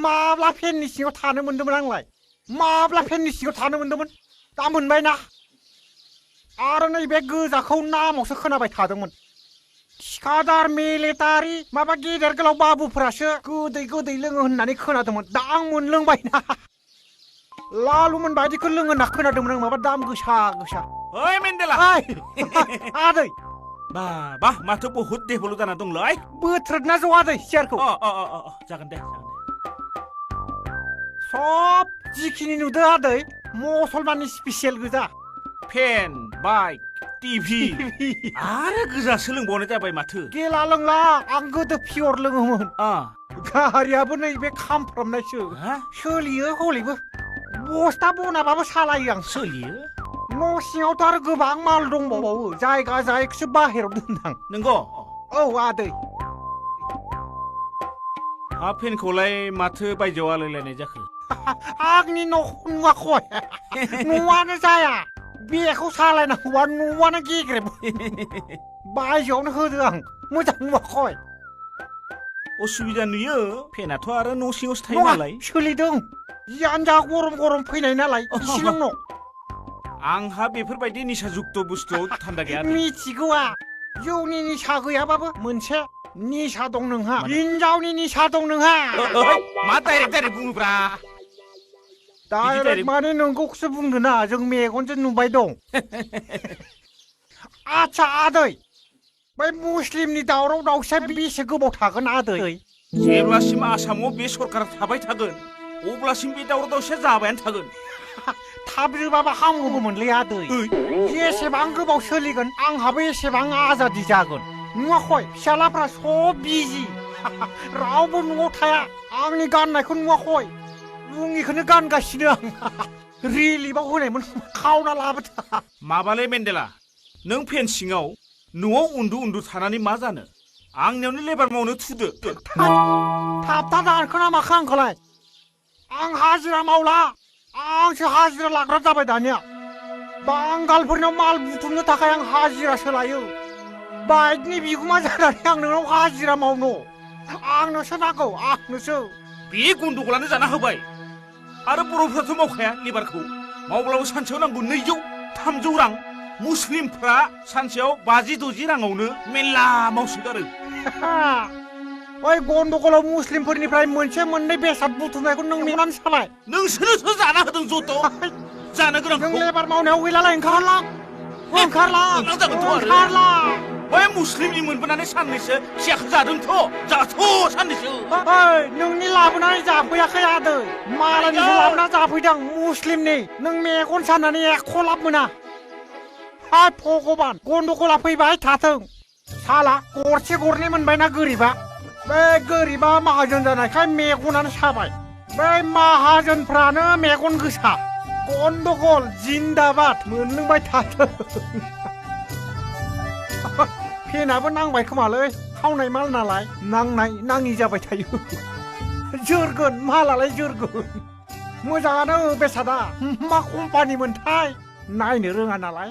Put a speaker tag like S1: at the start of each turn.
S1: माब्ला फेननि सिङाव थानो मोन्दोंमोन आंलाय माब्ला फेननि सिङाव थानो मोन्दोंमोन दा मोनबायना आरो नैबे गोजाखौ नामावसो खोनाबाय थादोंमोन थिखादार मिलिटारि माबा गेदेर गोलाव बाबुफोरासो गोदै गोदै लोङो होननानै खोनादोंमोन दा आं मोनलोंबायना लालुमोन बायदिखौ लोङो होनना खोनादोंमोन आं माबा दाम गोसा गोसा
S2: ओइ मेन्देला
S1: आदै
S2: बाबा माथो बहुत डेभेलप जाना दंलै
S1: बोथ्रोदना ज' आदै सियारखौ
S2: जागोन दे
S1: सब जिखिनि नुदों आदै मुसलमाननि स्पेसियेल गोजा
S2: फेन बाइक टिभि आरो गोजा सोलोंबावनाय जाबाय माथो
S1: गेला लोंला आं गोदो पियर लोङोमोन गारियाबो नैबे खामफ्रामनायसो सोलियो हलैबो बस्ता बनाबाबो सालायो आं
S2: सोलियो
S1: न' सिङावथ' आरो गोबां माल दंबावो जायगा जायखौसो बाहेराव दोनदां
S2: नंगौ
S1: औ आदै
S2: हा फेनखौलाय माथो बायजोआव आलायलायनाय जाखो
S1: आंनि न'खौ नुवाखै न'आनो जाया बेखौ सालायनांगौबा न'आनो गेग्रेब बायजोआवनो होदो आं मोजां नुवाखै
S2: असुबिदा नुयो फेनाथ' आरो न' सिङावसो थायो नालाय
S1: सोलिदों जियानो जा गरम गरम फैनाय नालाय इसे लोंनो
S2: आंहा बेफोरबायदि निसा जुक्त बुस्थुआव थान्दा गैया
S1: मिथिगौआ जौनि निसा गैयाबाबो मोनसे निसा दं नोंहा हिनजावनि निसा दं नोंहा
S2: मा डाइरेक्ट बुङोब्रा
S1: डाइरेक्ट माने नोंगौखौसो बुंदो ना जों मेगनजों नुबाय दं आच्छा आदै बै मुस्लिमनि दावराव दावसिया बेसे गोबाव थागोन आदै
S2: जेब्लासिम आसामाव बे सरकारा थाबाय थागोन अब्लासिम बे दावराव दावसिया जाबायानो थागोन
S1: थाब जोबाबा हामगौमोनलै आदै जेसेबां गोबाव सोलिगोन आंहाबो एसेबां आजादि जागोन नुवाखै फिसालाफ्रा सब बिजि रावबो न'आव थाया आंनि गाननायखौ नुवाखै लुङिखौनो गानगासिनो आं रिलिफआव होनायमोन खावना लाबोदो
S2: माबालै मेन्देला नों फेन सिङाव न'आव उन्दु थानानै मा जानो आंनियावनो लेबार मावनो थुदो
S1: थाबथा दानखोना माखो आंखौलाय आं हाजिरा मावला आंसो हाजिरा लाग्रा जाबाय दानिया बांगालफोरनाव माल बुथुमनो थाखाय आं हाजिरासो लायो बाइकनि बिगुमा जानानै आं नोंनाव हाजिरा मावनो आंनोसो नांगौ आंनोसो
S2: बे गन्दगलानो जाना होबाय आरो बर'फ्राथ' मावखाया लेबारखौ मावब्लाबो सानसेयाव नांगौ 200-300 रां मुस्लिमफ्रा सानसेयाव 50-60 राङावनो मेल्ला मावसोगारो
S1: ओइ गन्दगलाव मुस्लिमफोरनिफ्राय मोनसे मोननै बेसाद बुथुमनायखौ नों मेगनानो सालाय
S2: नोंसोरनोसो जाना होदों जत' जानो गोनांखौ
S1: नों लेबार मावनायाव गैलालाय ओंखारलां
S2: बै मुस्लिमनि मोनबोनानै साननैसो खियाखौ जादोंथ' जाथ' साननैसो
S1: नोंनि लाबोनानै जाफैयाखै आदै मालायनिसो लाबोना जाफैदों मुस्लिमनि नों मेगन साननानै एख' लाब मोना हाय भगबान गन्दगला फैबाय थाथों साला गरसे गरनै मोनबायना गोरिबा बे गोरिबा माहाजोन जानायखाय मेगनानो साबाय बै माहाजोनफ्रानो मेगन गोसा गन्दगल जिन्दाबाद मोनलोंबाय थाथों फेनाबो नांबाय खोमालै खावनाय माल नालाय नांनाय नाङि जाबाय थायो जोरगोन मालालाय जोरगोन मोजाङानो बेसादा मा कम्पानिमोनथाय नायनो रोङा नालाय